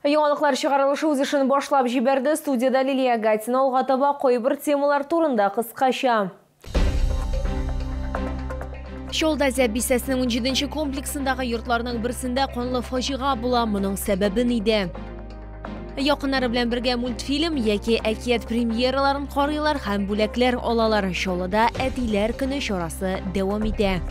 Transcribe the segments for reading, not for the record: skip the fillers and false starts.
Яңалыклар чыгарылышы үз эшен башлап җибәрде. Студияда Лилия Гатина. Алга таба кайбер темалар турында кыскача. Чаллыда Зәб бистәсенең 17 комплексындагы йортларның берсендә канлы фаҗига була. Моның сәбәбе нидә? Якыннары белән бергә мультфильм яки әкият премьераларын карыйлар һәм бүләкләр алалар. Чаллыда Әтиләр көне чарасы дәвам итә.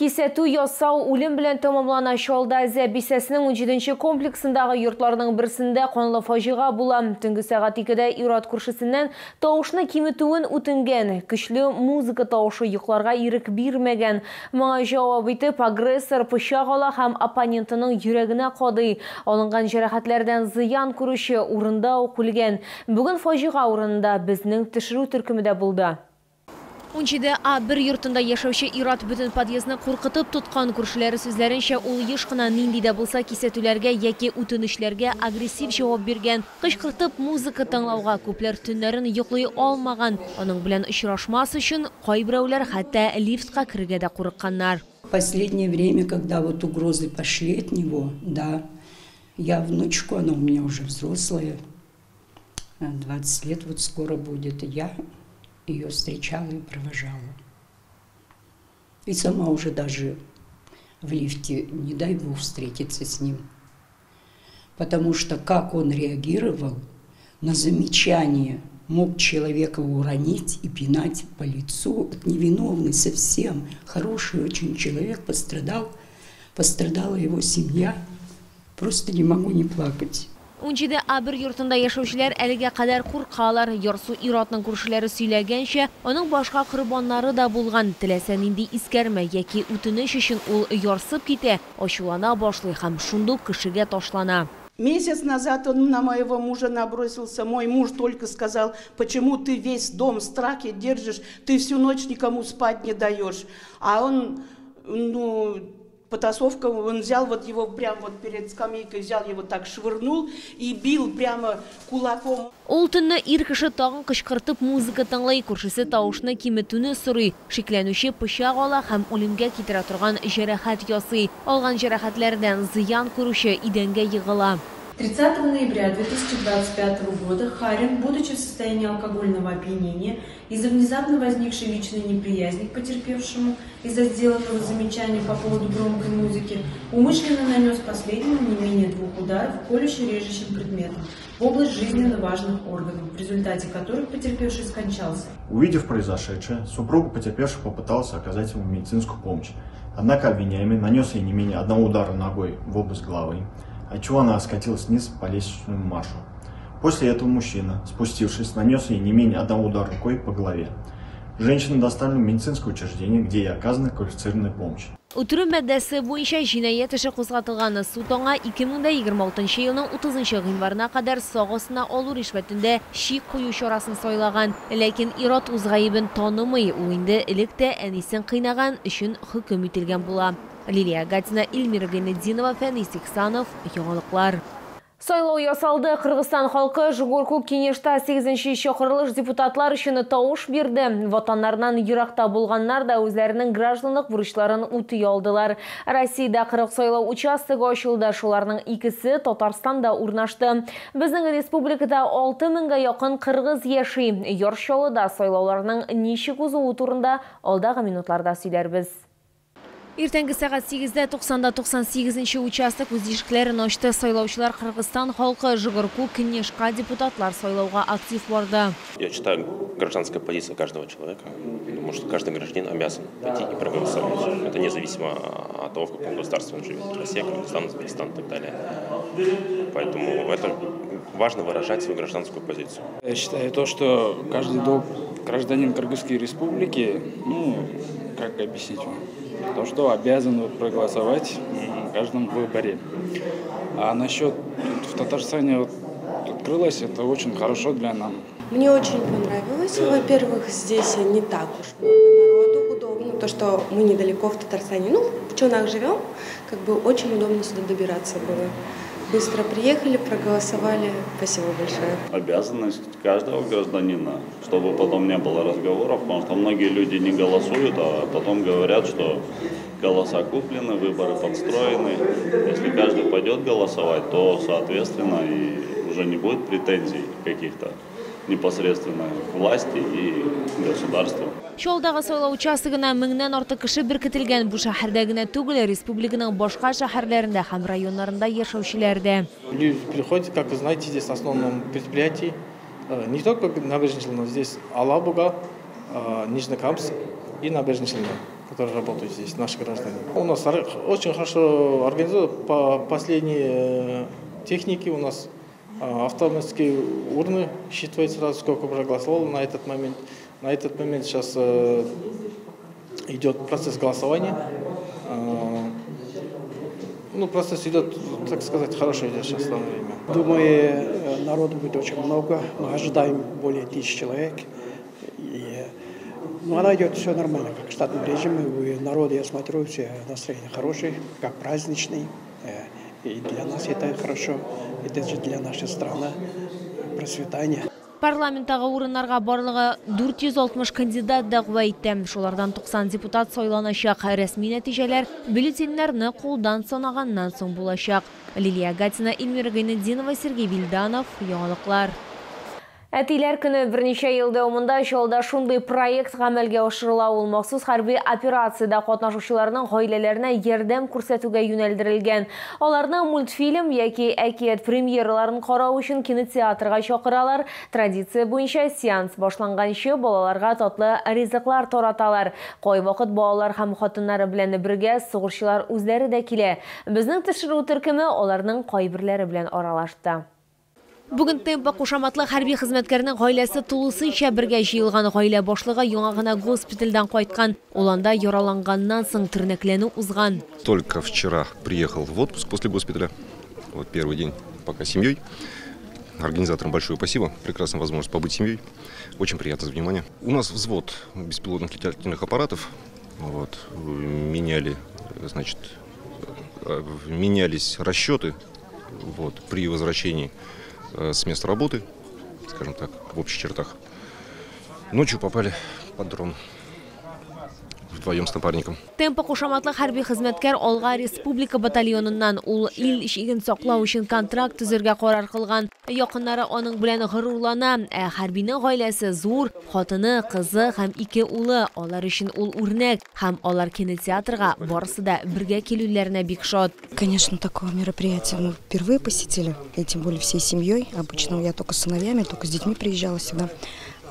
Кисәтү ясау үлем белән тәмамлана. Чаллыда Зәб бистәсенең 17 комплексындагы йортларның берсендә канлы фаҗига була. Төнге сәгать 2-дә ир-ат күршесеннән тавышны киметүен үтенгән. Көчле музыка тавышы йокларга ирек бирмәгән. Моңа җавап итеп агрессор пычак ала һәм оппонентының йөрәгенә кадый. Алынган җәрәхәтләрдән зыян күрүче урында ук үлгән. Бүген фаҗига урынында безнең төшерү төркеме дә булды. 17А1 йортында яшәүче ир-ат бөтен подъездны куркытып тоткан. Күршеләре сүзләренчә, ул еш кына нинди дә булса кисәтүләргә яки үтенечләргә агрессив җавап биргән. Кычкыртып музыка тыңлауга күпләр төннәрен йоклый алмаган. Аның белән очрашмас өчен кайберәүләр хәтта лифтка керергә дә курыкканнар. Последнее время, когда вот угрозы пошли от него, да, я внучку, она у меня уже взрослая, 20 лет вот скоро будет, я ее встречала и провожала. И сама уже даже в лифте, не дай бог, встретиться с ним. Потому что как он реагировал на замечание, мог человека уронить и пинать по лицу. Невиновный совсем, хороший очень человек пострадал, пострадала его семья. Просто не могу не плакать. 17А1 йортында яшәүчеләр әлегә кадәр куркалар. Ярсу ир-атның күршеләре сөйләгәнчә, аның башка корбаннары да булган. Теләсә нинди искәрмә яки үтенеч өчен ул ярсып китә, ачулана башлый һәм шундук кешегә ташлана. Месяц назад он на моего мужа набросился. Мой муж только сказал: почему ты весь дом в страхе держишь, ты всю ночь никому спать не даешь. А он, ну, потасовка, он взял вот его прямо вот перед скамейкой, взял его так, швырнул и бил прямо кулаком. Ул төнне ир кеше тагын кычкыртып музыка тыңлый, күршесе тавышны киметүне сорый. Шикләнүче пычак ала һәм үлемгә китерә торган җәрәхәт ясый. Алган җәрәхәтләрдән зыян күрүче идәнгә егыла. 30 ноября 2025 года Харин, будучи в состоянии алкогольного опьянения, из-за внезапно возникшей личной неприязни к потерпевшему из-за сделанного замечания по поводу громкой музыки, умышленно нанес последнему не менее 2 ударов колюще-режущим предметом в область жизненно важных органов, в результате которых потерпевший скончался. Увидев произошедшее, супруга потерпевшего попытался оказать ему медицинскую помощь. Однако обвиняемый нанес ей не менее 1 удара ногой в область головы, отчего она скатилась вниз по лестничному маршу. После этого мужчина, спустившись, нанес ей не менее 1 удара рукой по голове. Женщина доставлена в медицинское учреждение, где ей оказана квалифицированная помощь. Үтерү маддәсе буенча җинаять эше кузгатылган. Суд аңа 2026 елның 30 гыйнварына кадәр сак астына алу ришвәтендә чик кую чарасын сайлаган. Ләкин ир-ат үз гаебен танымый, ул инде элек тә әнисен кыйнаган өчен хөкем ителгән була. Лилия Гатина, Эльмира Гайнетдинова, Фәнис Ихсанов, Яңалыклар. Сайлау ясалды. Кыргызстан халкы Жогорку Кеңешта 8-нче чакырылыш депутатлар өчен тавыш бирде. Ватаннарынан еракта булганнар да үзләренең гражданлык бурычларын үти алдылар. Россиядә 40 сайлау участогы ачылды. Шуларның икесе Татарстанда урнашты. Безнең республикада 6000-гә якын кыргыз яши. Яр Чаллыда сайлауларның ничек узуы турында алдагы минутларда сөйләрбез. Иртәнге сәгать 8-дә 90-98 участок үз ишекләрен ачты. Сайлаучылар Кыргызстан халкы Жогорку Кеңешка депутатлар сайлауга актив барды. Я считаю, гражданская позиция каждого человека. Думаю, что каждый гражданин обязан пойти и проголосовать. Это независимо от того, в каком государстве он живет. Россия, Кыргызстан, Узбекистан и так далее. Поэтому это важно выражать свою гражданскую позицию. Я считаю то, что каждый долг гражданин Кыргызской республики, ну, как объяснить вам, то, что обязан проголосовать в каждом выборе. А насчет в Татарстане вот открылось, это очень хорошо для нас. Мне очень понравилось. Во-первых, здесь не так уж много народу, удобно. То, что мы недалеко в Татарстане, ну, в Челнах живем, как бы очень удобно сюда добираться было. Быстро приехали, проголосовали. Спасибо большое. Обязанность каждого гражданина, чтобы потом не было разговоров, потому что многие люди не голосуют, а потом говорят, что Голоса куплены, выборы подстроены. Если каждый пойдет голосовать, то, соответственно, и уже не будет претензий каких-то непосредственно к власти и государству. Чаллыдагы сайлау участогына меңнән артык кеше беркетелгән. Бу шәһәрдә генә түгел, республиканың башка шәһәрләрендә һәм районнарында яшәүчеләр дә. Люди приходят, как вы знаете, здесь в основном предприятий, не только Набережные Челны, здесь Алабуга, Нижнекамск и Набережные Челны, которые работают здесь, наши граждане. У нас очень хорошо организовано по последней технике. У нас автоматические урны считывают сразу, сколько проголосовало на этот момент. На этот момент сейчас идет процесс голосования. Ну, процесс идет, так сказать, хорошо идет сейчас в данное время. Думаю, народу будет очень много. Мы ожидаем более 1000 человек. И, ну, она идет все нормально, как в штатном режиме. Народ, я смотрю, все настроение хорошее, как праздничный. И для нас это хорошо, и даже для нашей страны процветание. Парламенттагы урыннарга барлыгы 460 кандидат дәгъва итте. Шулардан 90 депутат сайланачак. Рәсми нәтиҗәләр бюллетеньнәрне кулдан санаганнан соң булачак. Лилия Гатина, Эльмира Гайнетдинова, Сергей Вильданов. Яңалыклар. Әтиләр көне берничә ел дәвамында Чаллыда шундый проект гамәлгә ашырыла. Ул махсус хәрби операциядә катнашучыларның гаиләләренә ярдәм күрсәтүгә юнәлдерелгән. Аларны мультфильм яки әкият премьераларын карау өчен кинотеатрга чакыралар. Традиция буенча сеанс башланганчы балаларга татлы ризыклар тараталар. Кайвакыт балалар һәм хатыннары белән бергә сугышчылар үзләре дә килә. Безнең төшерү төркеме аларның кайберләре белән аралашты. Бүген Темпа кушаматлы хәрби хезмәткәрнең гаиләсе тулысынча бергә җыелган. Гаилә башлыгы яңа гына госпитальдән кайткан. Ул анда яраланганнан соң тернәкләнү узган. Только вчера приехал в отпуск после госпиталя. Вот первый день пока семьей. Организаторам большое спасибо. Прекрасная возможность побыть семьей. Очень приятно за внимание. У нас взвод беспилотных летательных аппаратов. Вот, меняли, значит, менялись расчеты, вот, при возвращении с места работы, скажем так, в общих чертах. Ночью попали под дрон вдвоем с напарником. Темпа кушаматлы хәрби хезмәткәр Алга республика батальоныннан. Ул ил чиген саклау өчен контракт төзергә карар кылган. Якыннары аның белән горурлана. Ә хәрбинең гаиләсе зур, хатыны, кызы һәм ике улы. Алар өчен ул үрнәк, һәм алар кинотеатрга барысы да бергә килүләренә бик шат. Конечно, такое мероприятие мы впервые посетили, и тем более всей семьей. Обычно я только с сыновьями, только с детьми приезжала сюда.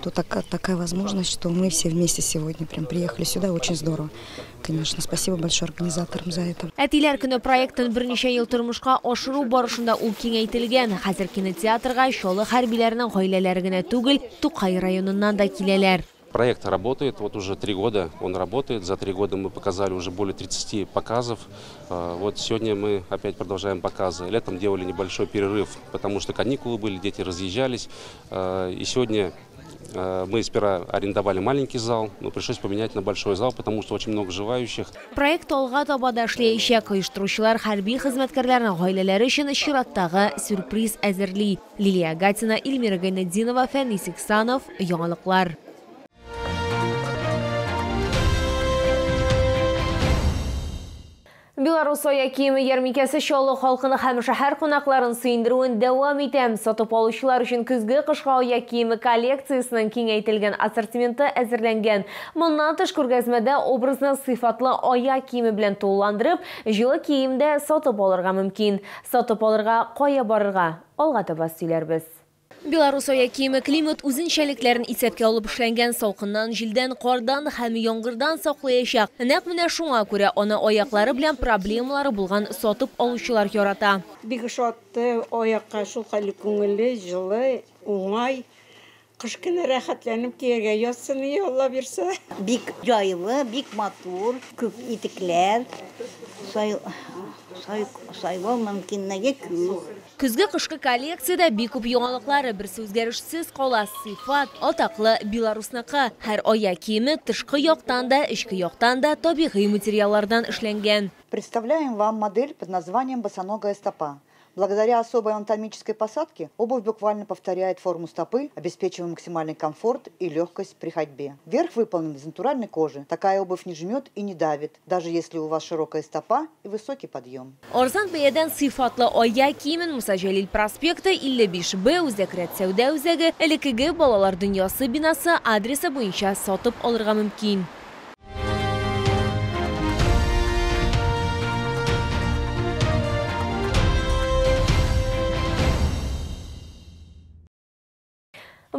Тут такая возможность, что мы все вместе сегодня прям приехали сюда. Очень здорово. Конечно, спасибо большое организаторам за это. Әтиләр көне проектын берничә ел тормышка ашыру барышында ул киңәйтелгән. Хәзер кинотеатрга Чаллы хәрбиләренең гаиләләре генә түгел, Тукай районыннан да киләләр. Проект работает, вот уже 3 года он работает. За 3 года мы показали уже более 30 показов. Вот сегодня мы опять продолжаем показы. Летом делали небольшой перерыв, потому что каникулы были, дети разъезжались. И сегодня мы сперва арендовали маленький зал, но пришлось поменять на большой зал, потому что очень много желающих. Проект алга таба да эшләячәк. Оештыручылар хәрби хезмәткәрләрнең гаиләләре өчен чираттагы сюрприз әзерли. Лилия Гатина, Эльмира Гайнетдинова, Фәнис Иксанов. Яңалыклар. Беларус аяк киеме ярминкәсе Чаллы халкын һәм шәһәр кунакларын сөендерүен дәвам итә. Сатып алучылар өчен көзге кышкы аяк киеме коллекциясенең киңәйтелгән ассортименты әзерләнгән. Моннан тыш күргәзмәдә образны сыйфатлы аяк киеме белән тулыландырып, җылы кием дә сатып алырга мөмкин. Сатып алырга кая барырга? Алга таба сөйләрбез. Беларус аяк киеме климат үзенчәлекләрен исәпкә алып эшләнгән, салкыннан, җилдән, кардан һәм яңгырдан саклаячак. Нәкъ менә шуңа күрә аны аяклары белән проблемалары булган сатып алучылар ярата. Бик ошатты, аякка шул хәлле күңелле, җылы, уңай. Кыш көне рәхәтләнеп кияргә язсын, Алла бирсә. Бик җайлы, бик матур, күп итекләр, сайлау мөмкинлеге күп. Көзге кышкы коллекциядә бик күп яңалыклары, берсе үзгәрешсез кала, сыйфат, атаклы белорусныкы. Һәр аяк киеме тышкы яктан да, эчке яктан да табигый материаллардан эшләнгән. Представляем вам модель под названием «Босоногая стопа». Благодаря особой анатомической посадке обувь буквально повторяет форму стопы, обеспечивая максимальный комфорт и легкость при ходьбе. Верх выполнен из натуральной кожи. Такая обувь не жмет и не давит, даже если у вас широкая стопа и высокий подъем. Арзан бәядән сыйфатлы аяк киемен Муса Җәлил проспекты 55 Б Үзәк рәт сәүдә үзәге элеккеге балалар дөньясы бинасы адресы буенча сатып алырга мөмкин.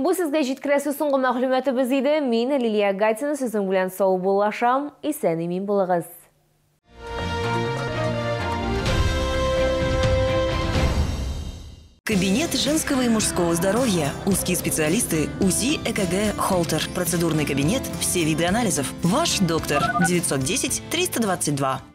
Бу сезгә җиткерәсе соңгы мәгълүматыбыз иде. Мин Лилия Гатина сезнең белән саубуллашам. Исән-имин булыгыз. Кабинет женского и мужского здоровья. Узкие специалисты, УЗИ, ЭКГ, Холтер. Процедурный кабинет, все виды анализов. Ваш доктор. 910 322.